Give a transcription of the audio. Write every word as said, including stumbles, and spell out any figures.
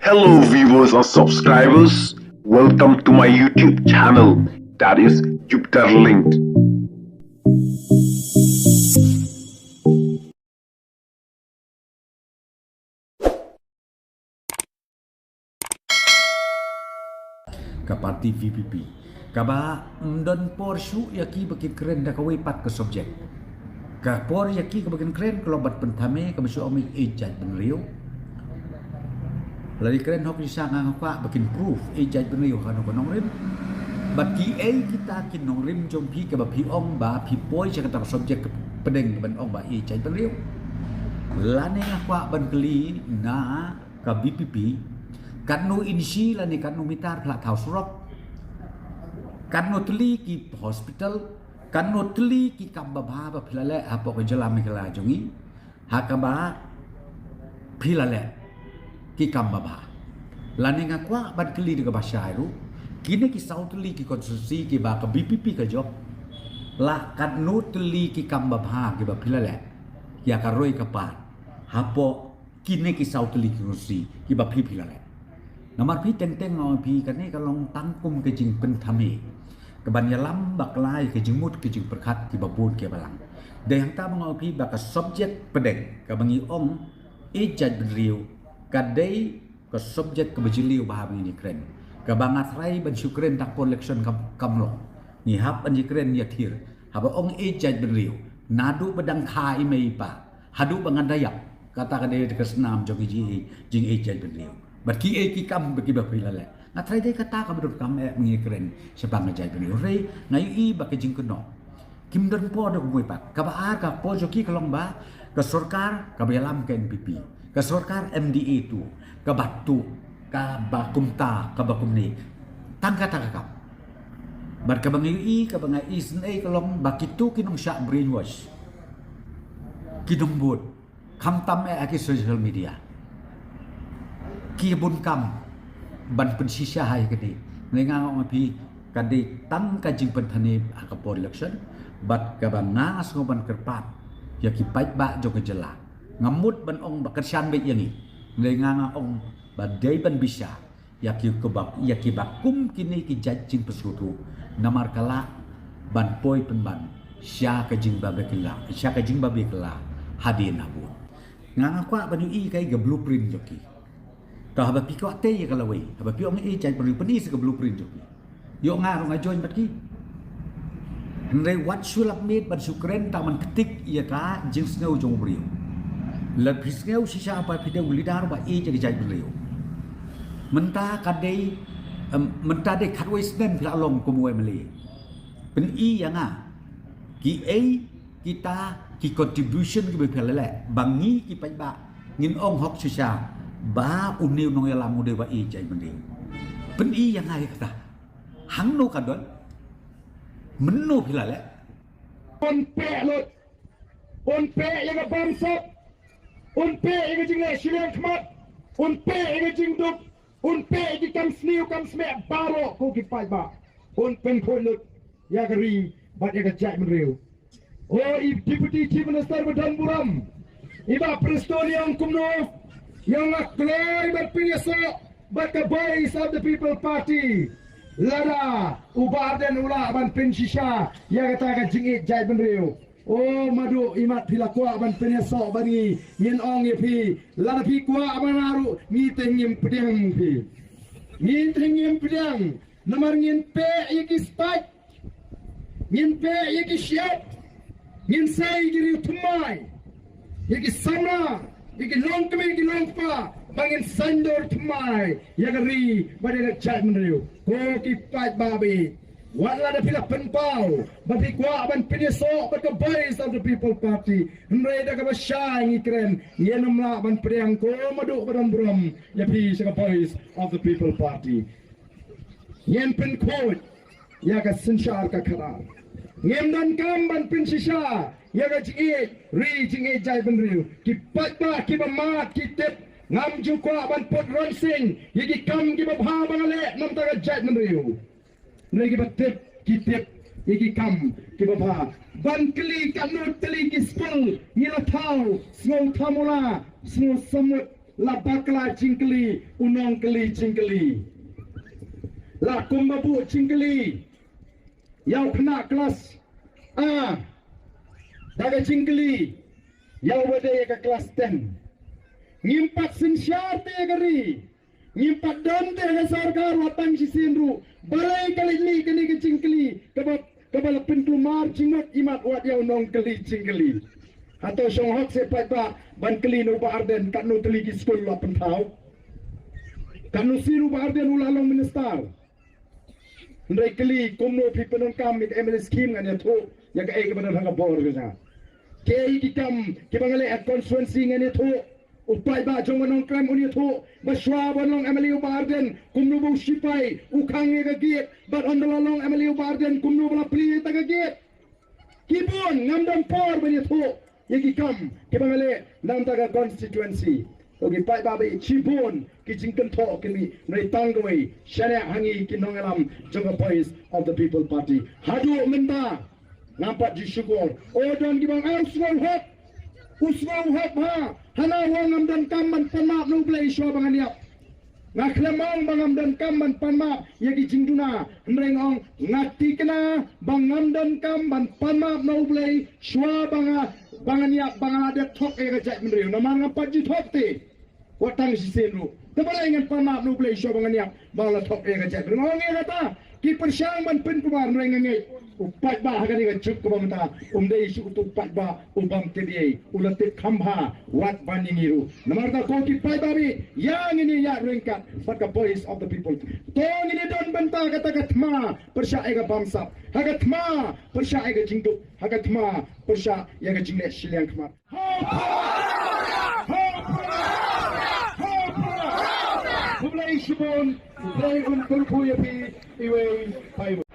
Hello, viewers and subscribers. Welcome to my YouTube channel, that is Jupiter Linked. Ka party V P P kaba ym don por shuh ïa ki ba ki kren da kawei pat ka subject. Ka por ïa ki kaba kin kren ka long ban pynthame, kaba shu ong ïa i jaitbynriew. Lada kren hok shisha nga nga kwah ba kin proof i jaitbynriew ha kano ka nongrim. Bad kiei kita ki nongrim jong phi kaba phi ong ba phi poi sha kata ka subject pdeng ban ong ba i jaitbynriew. Lane nga kwah ban kylli na ka V P P, katno inshi lane katno mitar phi la thaw surok, katno tylli ki hospital, katno tylli ki kam babha ba phi la leh hapoh ka jylla Meghalaya jong ngi, ha kaba phi la leh ki kam babha. Lane nga kwah ban kylli da kaba shai ruh, kine ki saw tylli ki constituency kiba ka V P P ka jop, la katno tylli ki kam babha kiba phi la leh ïa ka roi ka par hapoh kine ki saw tylli ki constituency kiba phi phi la leh. Namar phi teng teng nga ong ïa phi kane ka long tang kum ka jingpynthame kaban ïalam bakla ïa ka jingmut ka jingpyrkhat kiba bun kiba lang. Dei hangta ba nga ong ïa phi ba ka subject pdeng kaba ngi ong i jaitbynriew ka dei ka subject kaba jylliew ba hap ngi kren. Kaba nga trai ban shu kren tang por election kam, kam long. Ngi hap ban ïakren ïathir. Haba ong i jaitbynriew, naduh ba dang kha i mei i pa haduh ba ngan da ïap, kata ka dei ka snam jong i jing, jing i jaitbynriew. Bad kiei ki kam ba kiba phi la leh. Nga trai dei kata kaba donkam eh ba ngi kren shaphang ka jaitbynriew. Hynrei nga ïohi ba ka jingkynnoh kim don por da kumwei pat. Kaba ar, ka por jong ki ka long ba ka sorkar kaba ïalam ka N P P, ka sorkar M D A tu, kaba tu, kaba kumta, kaba kumne. Tang kata ka kam. Bad kaba nga ïohi, kaba nga isynei ka long ba kitu ki nongshah brainwash, ki nongbud, khamtam eh ha ki social media, ki bun kam ban pynshisha ha ïa kane. Hynrei nga ong ïa phi ka dei tang ka jingpynthame ha ka por election. Bad kaba nga sngew ban kyrpad ïa ki paidbah jong ka jylla, nga mut ban ong ba kyrshan beit ïa ngi. Hynrei nga nga ong ba dei ban bishar ïa ki kaba, ïa kiba kum kine ki jait jingpynsngewthuh. Namar ka lah ban poi pynban sha ka jingbabe kylla, sha ka jingbabe kylla hadien habud. Nga nga kwah ban ïohi kaei ka blueprint jong ki. Te haba phi kwah tei ïa ka lawei, haba phi ong i jaitbynriew, pyni sa ka blueprint jong phi. Ïoh nga ruh nga join bad ki. Hynrei wat shu lap miet ban shu kren tang ban ktik ïa ka jingsngew jong u briew. Lada phi sngew shisha ba phi dei u leader ba ïeit ïa ka jaitbynriew, mynta ka dei, em, mynta dei khatwei snem phi la long kum u M L A. Pyni ïa nga kiei kita ki contribution kiba phi la leh ba ngi ki paidbah ngin ong hok shisha ba une u nongïalam u dei ba ïeit ïa ka jaitbynriew. Pyni ïa nga ïa kata. Hangno ka don? Mynno phi la leh? Un peh lut. Un peh ïa ka bamsap. Un peh ïa ka jingleh shiliang khmat. Un peh ïa ka jingduk. Un peh ïa ki kam sniew kam smieh baroh ko ki paidbah. Un pynkhuid lut ïa ka ri bad ïa ka jaitbynriew. O i Deputy Chief Minister ba don burom, i Bah Prestone ïa ong kumno? Ïa ong nga kloi ban pynïasoh bad ka Voice of the People Party. Lada u Bah Ardent u lah ban pynshisha ïa kata ka jingïeit jaitbynriew. O Madu, imat phi la kwah ban pynïasoh bad ngi, ngin ong ïa phi, lada phi kwah ban ïaroh, ngi te ngim pdiang phi. Ngi te ngim pdiang, namar ngin peh ïa ki stait. Ngin peh ïa ki shyiap. Ngin sei ïa ki riew thymmai, ïa ki samla, ïa ki longkmie, ïa ki longkpa, ba ngin saiñdur thymmai ïa ka ri bad ïa ka jaitbynriew. Ko ki paidbah ba ïeit, wat lada phi la pynpaw ba phi kwah ban pynïasoh bad ka Voice of the People Party, hynrei da kaba shai ngi kren, ngin ym lah ban pdiang. Ko Madu ba don burom, ïa phi sha ka Voice of the People Party. Ngin pynkhuid ïa ka synshar ka khadar. Ngim donkam ban pynshisha ïa ka jingïeit ri, jingïeit jaitbynriew. Ki paidbah kiba mad ki tip, ngam ju kwah ban put rynsiang ïa ki kam kiba bha ba nga leh na bynta ka jaitbynriew. Hynrei kiba tip ki tip ïa ki kam kiba bha. Ban kylli katno tylli ki skul ngi la thaw, sngewthuh mula, sngewthuh mut. La bakla jingkylli u nongkylli jingkylli. La kumba buh jingkylli ïa u khynnah klas A da ka jingkylli ïa uba dei ïa ka klas ten. Ngim pat synshar te ïa ka ri, ngim pat don te ïa ka sorkar, wat tang shisien ruh. Balei ka leit mih kane ka jingkylli kaba, kaba la pynkulmar jingmut imat wat ïa u nongkylli jingkylli? Hato shong hok seh paidbah ban kylli na u Bah Ardent katno tylli ki skul la pynthaw? Katno sien u Bah Ardent u la long minister? Hynrei kylli kumno phi pyndonkam ïa ka M L A scheme, ngan ïathuh ïa kaei kaba don ha ka bor ka jong nga. Kiei ki kam kiba nga leh ha constituency, ngan ïathuh. U paidbah jong ka Nongkrem un ïathuh ba shwa ban long M L A u Bah Ardent, kumno ba u shipai u khang ïa ka gate, bad ynda la long M L A u Bah Ardent kumno ba la plie ïa ka gate. Ki bun, ngam don por ban ïathuh ïa ki kam kiba nga leh na ka bynta ka constituency. To ki paidbah, ba shibun ki jingkynthoh ki mih, hynrei tang kawei shane ha ngi ki nongïalam jong ka Voice of the People Party. Haduh mynta ngam pat ju shukor. O don kiba ong, ah, u sngewhok, u sngewhok ha, hana u ong ngam don kam ban pan map na U Blei shuwa ba ngan ïap. Nga khlem ong ba ngam don kam ban pan map ïa ki jingduna, hynrei nga ong, nga thikna ba ngam don kam ban pan map na U Blei shuwa ba nga, ba ngan ïap, ba nga la dep thok ïa ka jaitbynriew. Namar ngam pat ju thok te. Wat tang shisien ruh. Te balei ngan pan map na U Blei shuwa ba ngan ïap, ba nga la thok ïa ka jaitbynriew? Nga ong ïa kata, ki pyrshang ban pynkulmar, hynrei nga ngeit u paidbah ha kane ka juk kaba mynta um dei shuh utu u paidbah u bym tip ei, u la tip kham bha wat ban ïa ngi ruh. Namar kata ko ki paidbah, ïa ngin ïa ryngkat bad ka Voice of the People. To ngin ïa don bynta kata ka thma pyrshah ïa ka bamsap, ha ka thma pyrshah ïa ka jingduk, ha ka thma pyrshah ïa ka jingleh shiliang khmat. Khublei shibun, Blei un kyrkhu ïa phi iwei pa iwei.